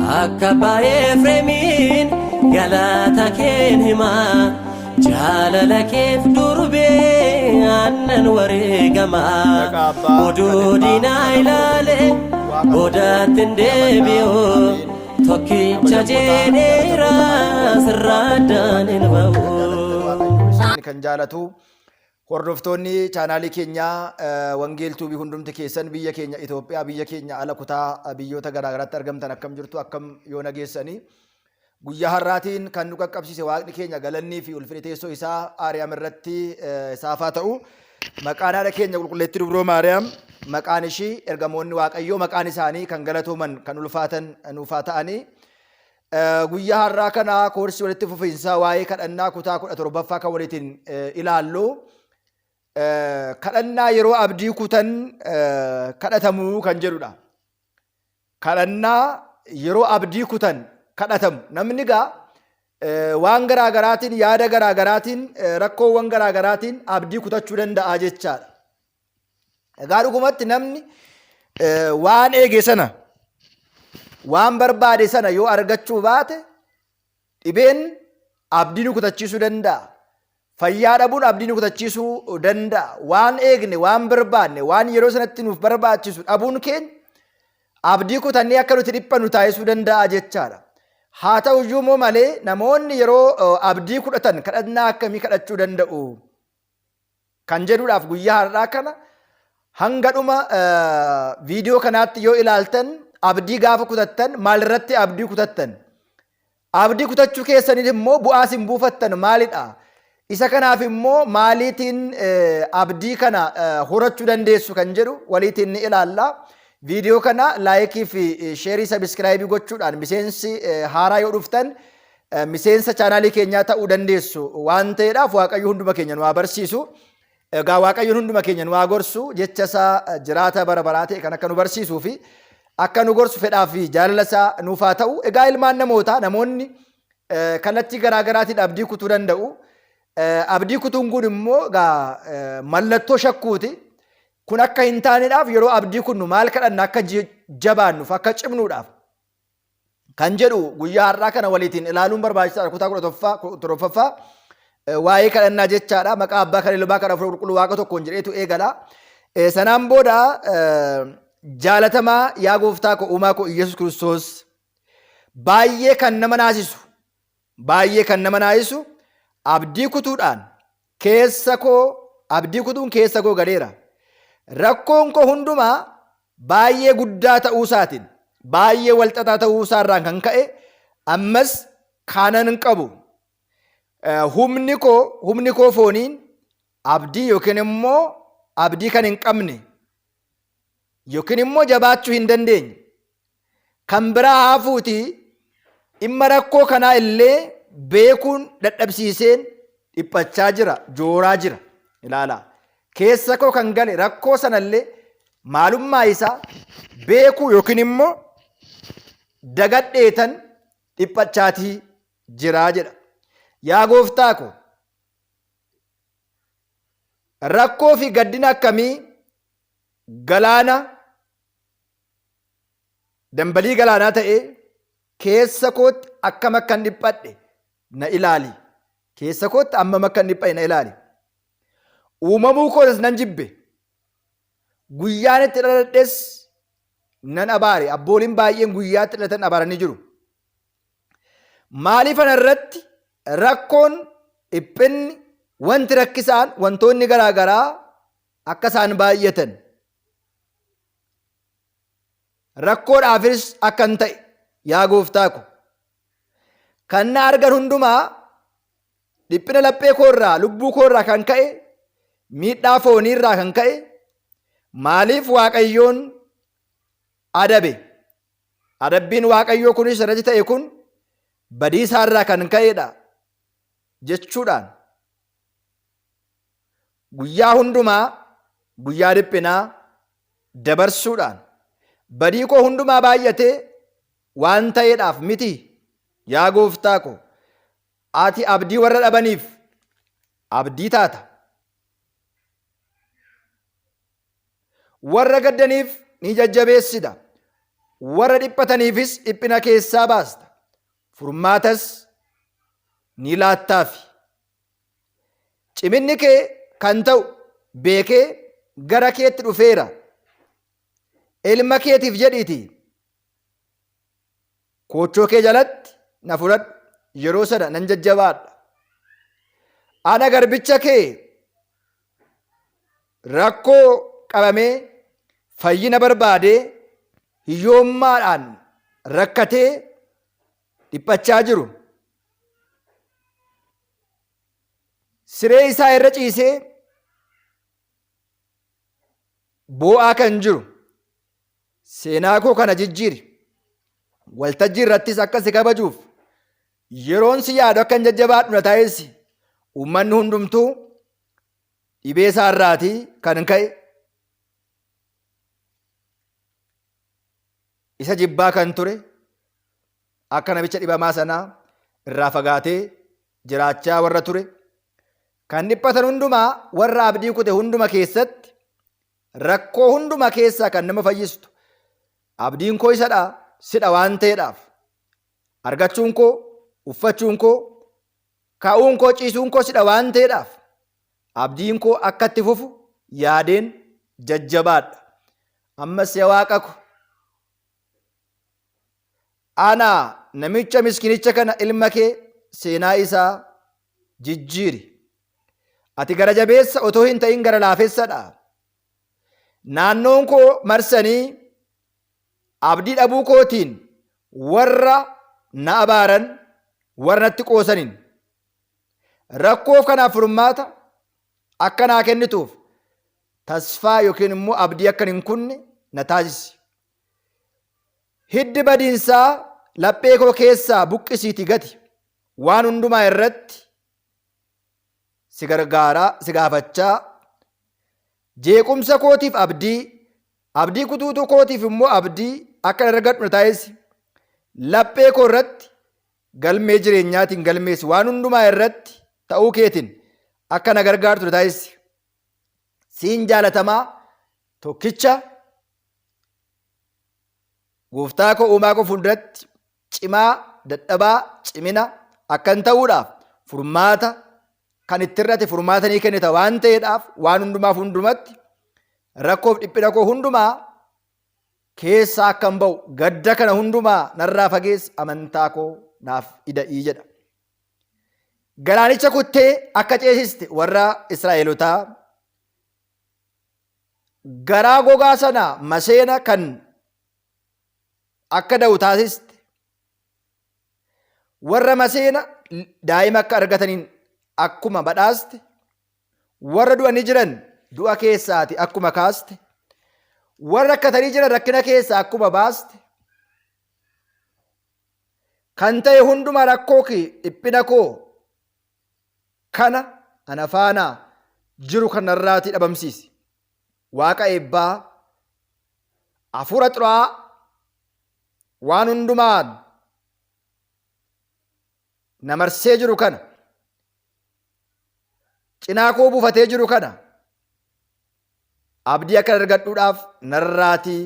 Akka abbaa Efreemiin galata keen himaa jaalala keef durbee aannan wareegamaa Maqaa Abbaa, kan oduu Ilmaa, diinaa kan Hafuura ilaale Qulqulluu, Waaqa boodatti hin tokkicha deebi'u Ameen. tokkicha Kabajamtoota, jedheera jaallatamtoota maatiiwwan sirraa addaan hin Waaqayyoo, ba'u. kan jaallattan Waaqayyo isin kan jaalatu hordoftoonni chaanaalii keenyaa Wangeel Tuubii hundumti keessan biyya keenya Itoophiyaa biyya keenya ala kutaa biyyoota garaagaraatti argamtan akkam jirtu akkam yoo nageessanii guyyaa har'aatiin kan nu qaqqabsiise waaqni keenya galannii fi ulfinni teessoo isaa Aariyaam irratti isaaf haa ta'u. Maqaan haadha keenya qulqulleettii dubroo Maariyaam maqaan ishii ergamoonni Waaqayyoo maqaan isaanii kan galatooman kan ulfaatan nuuf haa ta'anii. Guyyaa har'aa kana koorsii walitti fufiinsaa waa'ee kadhannaa kutaa 17ffaa kan waliitiin ilaallu. Kadhannaa yeroo abdii kutan kadhatamuu kan jedhudha. Kadhannaa yeroo abdii kutan kadhatamu. Namni egaa waan garaa garaatiin yaada garaa garaatiin rakkoowwan garaa garaatiin abdii kutachuu danda'a jechaadha. Egaa dhugumatti namni waan eege sana waan barbaade sana yoo argachuu baate dhibeen abdii nu kutachiisuu danda'a. Fayyaa dhabuun abdii nu kutachiisuu danda'a. Waan eegne, waan barbaanne, waan yeroo sanatti nuuf barbaachisu dhabuun keenya abdii kutannee akka nuti dhiphannu taasisuu danda'a jechaadha. Haa ta'u iyyuu immoo malee namoonni yeroo abdii kudhatan kadhannaa akkamii kadhachuu danda'u? Kan jedhuudhaaf guyyaa har'aa kana hanga dhuma viidiyoo kanaatti yoo ilaaltan abdii gaafa kutattan maalirratti abdii kutattan? Abdii kutachuu keessaniin immoo bu'aa isin buufattan maalidha? Isa kanaaf immoo maaliitiin abdii kana horachuu dandeessu kan jedhu waliitiin ni ilaalla. Viidiyoo kana laayikii fi sheerii sabiskiraayibii gochuudhaan miseensi haaraa yoo dhuftan miseensa chaanaalii keenyaa ta'uu dandeessu waan ta'eedhaaf Waaqayyo hunduma keenya nu haa barsiisu. Egaa Waaqayyoon hunduma keenya nu haa gorsu jecha isaa jiraata bara baraa ta'e kan akka nu barsiisuu fi akka nu gorsu fedhaa fi jaalala isaa nuuf haa ta'u. Egaa ilmaan namootaa namoonni kallattii garaa garaatiin abdii kutuu danda'u. Abdii kutuun kun immoo egaa mallattoo shakkuuti. Kun akka hin taaneedhaaf yeroo abdii kunnu maal kadhanna akka jabaannuuf akka cimnuudhaaf. Kan jedhu guyyaa har'aa kana waliitiin ilaaluun barbaachisaadha. Kutaa 17ffaa waa'ee kadhannaa jechaadha. Maqaa abbaa kan ilmaa kan hafuura qulqulluu waaqa tokkoon jedheetu eegala. Sanaan booda jaalatamaa yaa gooftaa koo uumaa koo Iyyasuus Kiristoos baay'ee kan nama naasisu baay'ee kan nama naasisu abdii kutuudhaan keessa koo abdii kutuun keessa koo galeera. Rakkoon koo hundumaa baay'ee guddaa ta'uu isaatiin, baay'ee walxaxaa ta'uu isaarraan kan ka'e ammas kanan qabu humni koo humni koo fooniin abdii yookiin immoo abdii kan hin qabne yookiin immoo jabaachuu hin dandeenye kan biraa haafuuti dhimma rakkoo kanaa illee beekuun dadhabsiiseen dhiphachaa jira jooraa jira ilaalaa keessa koo kan gale rakkoo sanallee maalummaa isaa beekuu yookiin immoo dagadheetan dhiphachaatii jiraa jedha. Yaa gooftaa ko rakkoo fi gaddina akkamii galaana dambalii galaanaa ta'ee keessa kootti akkam akkan dhiphadhe na ilaali. Keessa kootti ammam akkan dhiphadhe na ilaali. Uumamuu koos nan jibbe. Guyyaan itti dhaladhes nan abaare. Abbooliin baay'een guyyaa itti dhalatan abaaranii jiru. Maaliif ana irratti rakkoon, dhiphinni, wanti rakkisaan, wantoonni garaa garaa akka isaan baay'atan rakkoodhaafis akkan ta'e yaa gooftaa ko kan na argan hundumaa dhiphina laphee koo irraa lubbuu koo irraa kan ka'e miidhaa foonii irraa kan ka'e maaliif Waaqayyoon adabe adabbiin Waaqayyoo kunis irratti ta'e kun badiisaa irraa kan ka'edha jechuudhaan guyyaa hundumaa guyyaa dhiphinaa dabarsuudhaan badii koo hundumaa baay'atee waan ta'eedhaaf miti yaa gooftaa ko ati abdii warra dhabaniif abdii taata. Warra gaddaniif ni jajjabeessita. Warra dhiphataniifis dhiphina keessaa baasta. Furmaatas ni laattaafi. Ciminni kee kan ta'u beekee gara keetti dhufeera. Ilma keetiif jedhiitii koochoo kee jalatti na fudhadhu yeroo sana nan jajjabaadha. Ana garbicha kee rakkoo qabamee fayyina barbaadee hiyyoommaadhaan rakkatee dhiphachaa jiru. Siree isaa irra ciisee boo'aa kan jiru seenaa koo kana jijjiiri. Waltajjii irrattis akka si kabajuuf yeroon si yaadu akka hin jajjabaadhu na taasisi. Uummanni hundumtuu dhibee isaa irraatii kan ka'e isa jibbaa kan ture akka namicha dhibamaa sanaa irraa fagaatee jiraachaa warra ture kan dhiphatan hundumaa warra abdii kute hunduma keessatti rakkoo hunduma keessaa kan nama fayyistu abdiin koo isadha sidha waan ta'eedhaaf argachuun koo uffachuun koo ka'uun koo ciisuun koo sidha waan ta'eedhaaf abdiin koo akka itti fufu yaadeen jajjabaadha. Ammas yaa Waaqa ko ana namicha miskinicha kana ilma kee seenaa isaa jijjiiri. Ati gara jabeessa otoo hin ta'in gara laafessadha. Naannoon koo marsanii abdii dhabuu kootiin warra na abaaran warra natti qoosaniin rakkoof kanaaf furmaata akka naa kennituuf tasfaa yookiin immoo abdii akkan hin kunne na taasisi. Hiddi badiinsaa laphee koo keessaa buqqisiitii gati. Waan hundumaa irratti si gargaaraa, si gaafachaa, jeequmsa kootiif abdii, abdii kutuutuu kootiif immoo abdii akkan argadhu na taasisi. Laphee koo irratti galmee jireenyaatiin galmeessi. Waan hundumaa irratti ta'uu keetiin akka na gargaartu na taasisi. Siin jaalatamaa tokkicha gooftaa koo uumaa koo fuulduratti cimaa dadhabaa cimina akkan ta'uudhaaf furmaata kan itti irrate furmaata ni kennita waan ta'eedhaaf waan hundumaaf hundumatti rakkoof dhiphina koo hundumaa keessaa akkan ba'u gadda kana hundumaa narraa fageessi amantaa koo naaf ida'ii jedha. Galaanicha kuttee akka ceesiste warra Israa'elotaa garaa gogaa sana maseena kan akka da'u taasiste warra maseena daa'ima akka argataniin akkuma badhaaste warra du'anii jiran du'a keessaati akkuma kaaste warra rakkatanii jiran rakkina keessaa akkuma baaste kan ta'e hundumaa rakkoo kee dhiphina koo kana ana faana jiru kanarraatii dhabamsiisi. Waaqa eebbaa hafuura xuraa'aa waan hundumaan na marsee jiru kana cinaa koo buufatee jiru kana abdii akka argadhuudhaaf narraatii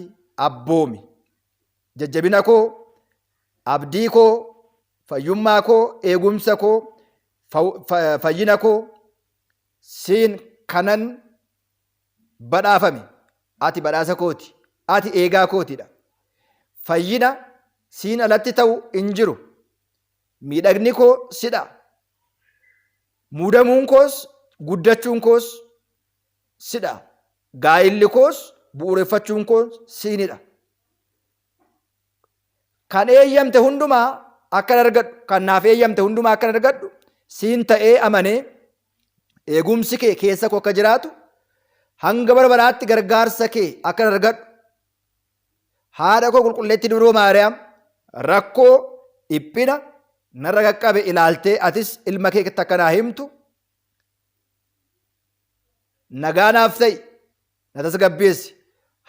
abboomi. Jajjabina koo, abdii koo, fayyummaa koo, eegumsa koo, fayyina koo siin kanan badhaafame. Ati badhaasa kooti. Ati eegaa kootidha. Fayyina siin alatti ta'u hin jiru. Miidhagni koo sidha. Muudamuun koos guddachuun koos sidha. Gaa'illi koos bu'uureffachuun koos siinidha. Kan eeyyamte hundumaa akkan argadhu, kan naaf eeyyamte hundumaa akkan argadhu siin ta'ee amanee eegumsi kee keessa koo akka jiraatu hanga bara baraatti gargaarsa kee akkan argadhu haadha koo qulqulleetti dubroo Maariyaam rakkoo dhiphina narra qaqqabe ilaaltee atis ilma kee akka naa himtu nagaa naaf ta'i na tasgabbeessi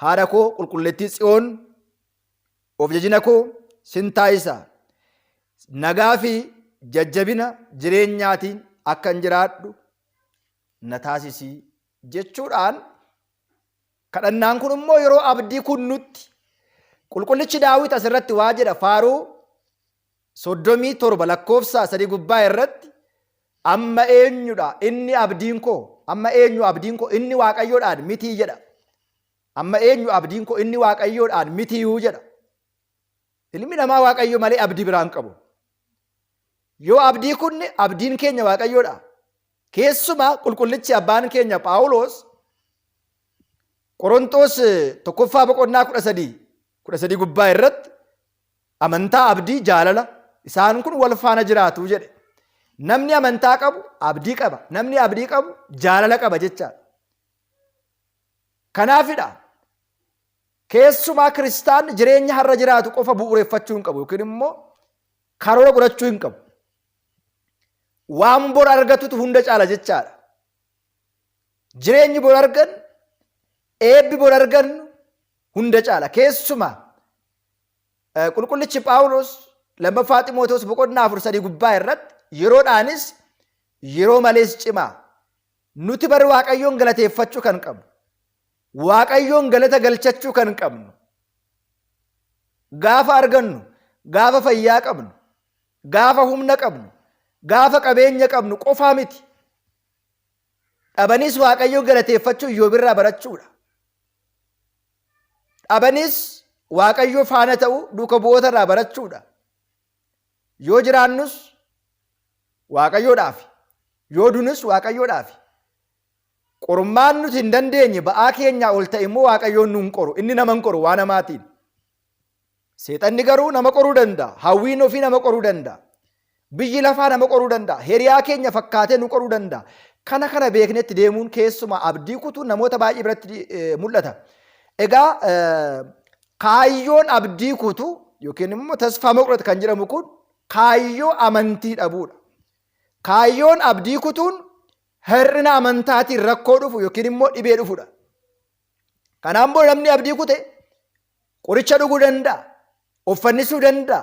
haadha koo qulqulleettii tsiyoon of jajina koo sin taasisa nagaa fi jajjabina jireenyaatiin akkan jiraadhu na taasisi jechuudhaan kadhannaan kun immoo yeroo abdii kunnutti Qulqullichi Daawit asirratti waa jedha faaruu 37 lakkoofsa 3 gubbaa irratti amma eenyudha inni abdiin koo amma eenyu abdiin koo inni waaqayyoodhaan mitii jedha. Amma eenyu abdiin koo inni waaqayyoodhaan mitiiyuu jedha. Ilmi namaa waaqayyo malee abdii biraa hin qabu. Yoo abdii kunne abdiin keenya waaqayyoodha. Keessumaa qulqullichi abbaan keenya Phaawulos Qorontoos tokkoffaa boqonnaa 13 gubbaa irratti amantaa, abdii, jaalala isaan kun wal faana jiraatu jedhe. Namni amantaa qabu abdii qaba. Namni abdii qabu jaalala qaba jechaadha. Kanaafidha keessumaa kiristaanni jireenya har'a jiraatu qofa bu'uureffachuu hin qabu yookiin immoo karoora godhachuu hin qabu. Waan bor argatutu hunda caala jechaadha. Jireenyi bor argannu, eebbi bor argannu hunda caala. Keessumaa qulqullichi Phaawulos lammaffaa Ximootewoos boqonnaa 4:3 gubbaa irratti yeroodhaanis yeroo malees cimaa. Nuti bari Waaqayyoon galateeffachuu kan qabnu, Waaqayyoon galata galchachuu kan qabnu, gaafa argannu, gaafa fayyaa qabnu, gaafa humna qabnu, gaafa qabeenya qabnu qofaa miti. Dhabanis Waaqayyoon galateeffachuu Iyyoobirraa barachuudha. Dhabanis Waaqayyo faana ta'uu duuka bu'oota irraa barachuudha. Yoo jiraannus Waaqayyoodhaaf, yoo dunus Waaqayyoodhaaf. Qormaan nuti hin dandeenye ba'aa keenyaa ol ta'e immoo Waaqayyoon nu hin qoru. Inni nama hin qoru waa namaatiin. Seexanni garuu nama qoruu danda'a. Hawwiin ofii nama qoruu danda'a. Biyyi lafaa nama qoruu danda'a. Hiriyaa keenya fakkaatee nu qoruu danda'a. Kana kana beeknetti deemuun keessumaa abdii kutuun namoota baay'ee biratti mul'ata. Egaa kaayyoon abdii kutu yookiin immoo tasfaa moqrat kan jedhamu kun kaayyoo amantii dhabuudha. Kaayyoon abdii kutuun hir'ina amantaatiin rakkoo dhufu yookiin immoo dhibee dhufudha. Kanaan booda namni abdii kute qoricha dhuguu danda'a, of fannisuu danda'a,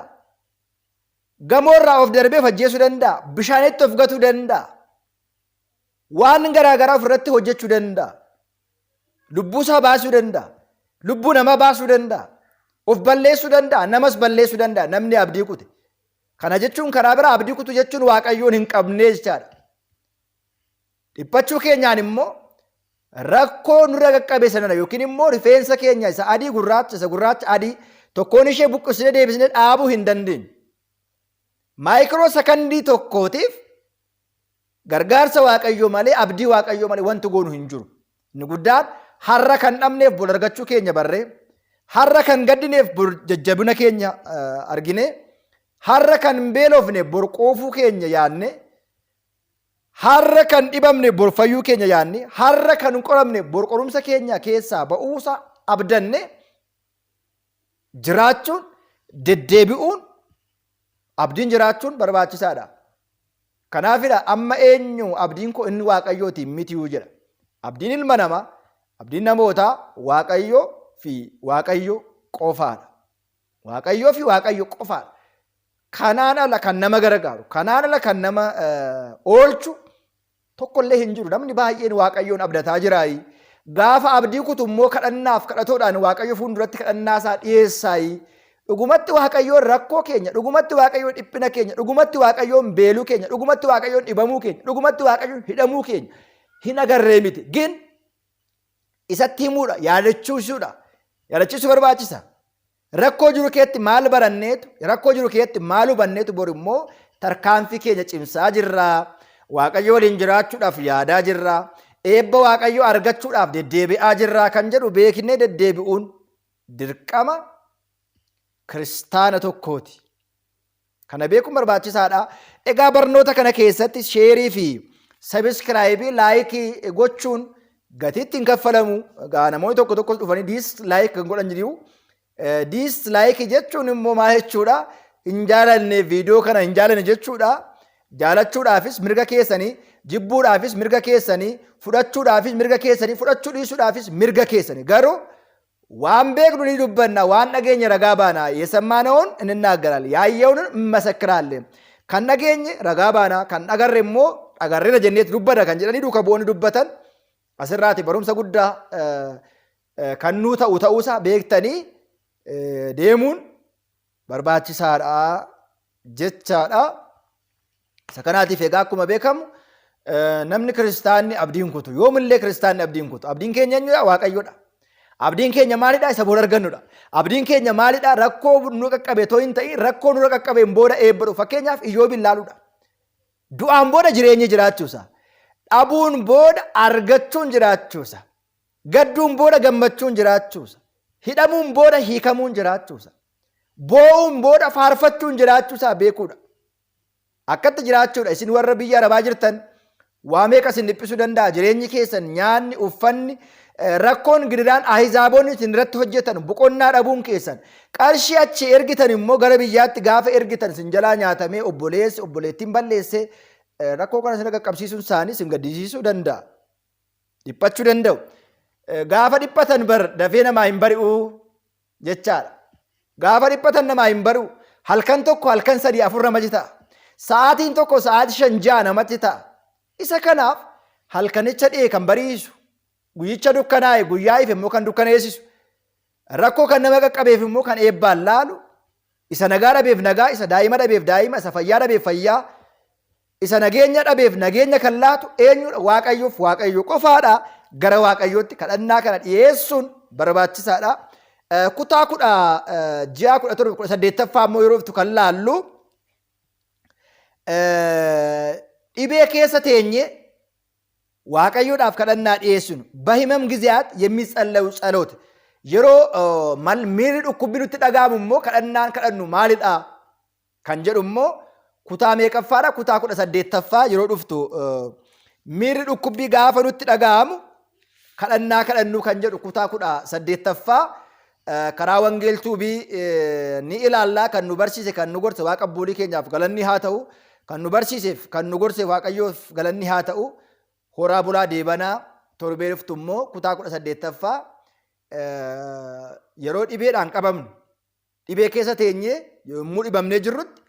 gamoo irraa of darbee of ajjeesuu danda'a, bishaanitti of gatuu danda'a, waan garaa garaa ofirratti hojjechuu danda'a, lubbuu isaa baasuu danda'a, lubbuu namaa baasuu danda'a, of balleessuu danda'a, namas balleessuu danda'a namni abdii kute. Kana jechuun karaa biraa abdii kutu jechuun Waaqayyoon hin qabnee jechaadha. Dhiphachuu keenyaan immoo rakkoo nurra qaqqabe sanana yookiin immoo rifeensa keenya isa adii gurraacha isa gurraacha adii tokkoon ishee buqqisnee deebisnee dhaabuu hin dandeenyu. Maayikiroo sakandii tokkootiif gargaarsa Waaqayyoo malee abdii Waaqayyoo malee wanti goonu hin jiru. Inni guddaan har'a kan dhabneef bor argachuu keenya barree har'a kan gaddineef bor jajjabina keenya argine har'a kan beelofne bor quufuu keenya yaadne Har'a kan dhibamne bor fayyuu keenya yaadne, har'a kan qoramne bor qorumsa keenya keessaa ba'uusa abdanne jiraachuun, deddeebi'uun, abdiin jiraachuun barbaachisaadha. Kanaafidha amma eenyu abdiin koo inni waaqayyootiin mitiyuu jedha. Abdiin ilma namaa, abdiin namootaa waaqayyoo fi waaqayyo qofaadha. Waaqayyoo fi Waaqayyo qofaadha. Kanaan ala kan nama gargaaru, kanaan ala kan nama oolchu tokkollee hin jiru. Namni baay'een Waaqayyoon abdataa jiraayi. Gaafa abdii kutu immoo kadhannaaf kadhatoodhaan Waaqayyo fuulduratti kadhannaa isaa dhiyeessaayi. Dhugumatti Waaqayyoon rakkoo keenya, dhugumatti Waaqayyoon dhiphina keenya, dhugumatti Waaqayyoon beeluu keenya, dhugumatti Waaqayyoon dhibamuu keenya, dhugumatti Waaqayyoon hidhamuu keenya hin agarree miti. Gin isatti himuudha, yaadachiisuudha. Yaadachiisuu barbaachisa. Rakkoo jiru keetti maal baranneetu, rakkoo jiru keetti maal hubanneetu bor immoo tarkaanfii keenya cimsaa jirra. Waaqayyo waliin jiraachuudhaaf yaadaa jirra. Eebba Waaqayyoo argachuudhaaf deddeebi'aa jirra kan jedhu beeknee deddeebi'uun dirqama kiristaana tokkooti. Kana beekuun barbaachisaadha. Egaa barnoota kana keessatti sheerii fi sabiskiraayibii laayikii gochuun gatiitti hin kaffalamu. Egaa namoonni tokko tokkos dhufanii diis laayik kan godhan jiru. Diis laayikii jechuun immoo maal jechuudha? Hin jaalanne viidiyoo kana hin jaalanne jechuudha. Jaalachuudhaafis mirga keessanii, jibbuudhaafis mirga keessanii, fudhachuudhaafis mirga keessanii, fudhachuu dhiisuudhaafis mirga keessanii. Garuu waan beeknu ni dubbanna, waan dhageenye ragaa baana. Yesammaana'oon inninnaaggaraalle, yaayyeewun immasakkiraalle. Kan dhageenye ragaa baana, kan dhagarre immoo dhagarreera jenneetu dubbata kan jedhanii duuka bu'oonni dubbatan asirraati barumsa guddaa kan nuu ta'u ta'uusaa beektanii deemuun barbaachisaadha jechaadha. Isa kanaatiif egaa akkuma beekamu namni kiristaanni abdii hin kutu. Yoomillee kiristaanni abdii hin kutu. Abdiin keenya eenyudha? Waaqayyoodha. Abdiin keenya maalidha? Isa booda argannudha. Abdiin keenya maalidha? Rakkoo nu qaqqabe too hin ta'in rakkoo nurra qaqqabeen booda eebba dhufu. Fakkeenyaaf Iyyoobiin ilaaluudha. Du'aan booda jireenyi jiraachuusa. Dhabuun booda argachuun jiraachuusa. Gadduun booda gammachuun jiraachuusa. Hidhamuun booda hiikamuun jiraachuusa. Boo'uun booda faarfachuun jiraachuusaa beekuudha. Akkatti jiraachuudha. Isin warra biyya Arabaa jirtan waa meeqa isin dhiphisuu danda'a. Jireenyi keessan, nyaanni, uffanni, rakkoon gidiraan ahizaaboonni isin irratti hojjetan, boqonnaa dhabuun keessan. Qarshii achi ergitan immoo gara biyyaatti gaafa ergitan isin jalaa nyaatamee obboleessi, obboleettiin balleessee rakkoo kana isin qaqqabsiisuun isaanii isin gaddisiisuu danda'a. Dhiphachuu danda'u. Gaafa dhiphatan bar dafee namaa hin bari'uu jechaadha. Gaafa dhiphatan namaa hin bari'u. Halkan tokko halkan sadii afur namatti ta'a. Sa'aatiin tokko sa'aatii shan ja'a namatti ta'a. Isa kanaaf halkanicha dhi'e kan bari'isu, guyyicha dukkanaa'e guyyaa ife immoo kan dukkaneessisu, rakkoo kan nama qaqqabeef immoo kan eebbaan laalu, isa nagaa dhabeef nagaa, isa daa'ima dhabeef daa'ima, isa fayyaa dhabeef fayyaa, isa nageenya dhabeef nageenya kan laatu eenyudha? Waaqayyoof Waaqayyo qofaadha. Gara Waaqayyootti kadhannaa kana dhiyeessuun barbaachisaadha. Kutaa 16 17 18ffaa immoo yeroo dhuftu kan laallu dhibee keessa teenye Waaqayyoodhaaf kadhannaa dhiyeessinu በህመም ጊዜያት የሚጸለዩ ጸሎት yeroo miirri dhukkubbi nutti dhaga'amu immoo kadhannaan kadhannu maalidha kan jedhu immoo kutaa meeqaffaadha? Kutaa 18ffaa yeroo dhuftu miirri dhukkubbii gaafa nutti dhaga'amu kadhannaa kadhannu kan jedhu kutaa 18ffaa karaa wangeeltuubii ni ilaallaa. Kan nu barsiise, kan nu gorse Waaqa abboolii keenyaaf galanni haa ta'u. Kan nu barsiiseef kan nu gorse Waaqayyoof galanni haa ta'u. Horaa bulaa deebanaa. Torbee dhuftu immoo kutaa 18ffaa yeroo dhibeedhaan qabamnu, dhibee keessa teenyee yommuu dhibamnee jirrutti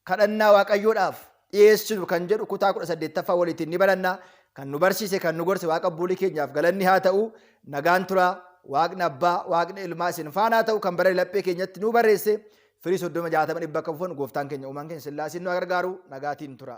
kadhannaa Waaqayyoodhaaf dhiyeessinu kan jedhu kutaa 18ffaa waliitiin ni baranna. Kan nu barsiise, kan nu gorse Waaqa abboolii keenyaaf galanni haa ta'u. Nagaan tura. Waaqni abbaa, Waaqni ilmaa isin faanaa ta'u. Kan bara laphee keenyatti nu barreesse firii 30, 60, 100 akka buufannu gooftaan keenya uumaan keenya Sillaaseen nu haa gargaaru. Nagaatiin tura.